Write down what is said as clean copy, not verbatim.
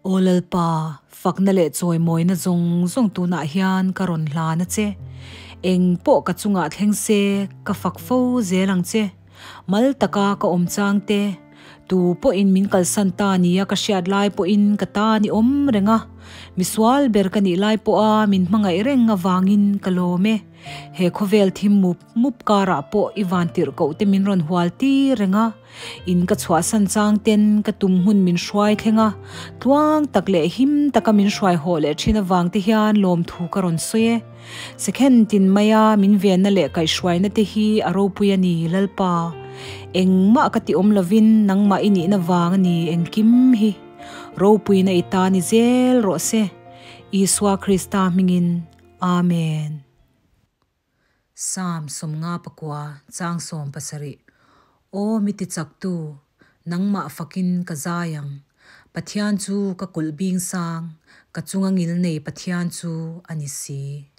Aw Lalpa, fakna leh chawimawina zawng zawng tunah hian ka rawn hlan a che. Eng pawh ka chungah thleng se, ka fak fo zel ang che. Mal taka ka awm chang te, tu pawhin min kalsan ta nia ka hriat lai pawhin ka ta ni awm reng a, misual ber ka nih lai pawha min hmangaih reng avangin ka lawm e. He khawvel thim mup mup karah pawh i vantirh koh te min rawn hual tir reng a, in ka chhuahsan chang ten ka tum hmun min hruai thleng a, tluang tak leh him taka min hruai hawh leh thin avang te hian lawmthu ka rawn sawi e. Second tin maia min venna leh kaihhruaina te hi a ropui a ni, Lalpa. Engmah ka ti awm lovin nangmah i nihna vang a ni engkim hi. Ropuina i ta ni zel rawh se. Isua Krista hmingin. Amen. Psalm 59 chang 17 Aw mi tichaktu, nangmah fakin ka zai ang. Pathian chu ka kulh bing sang, ka chunga ngil nei Pathian chu a ni si.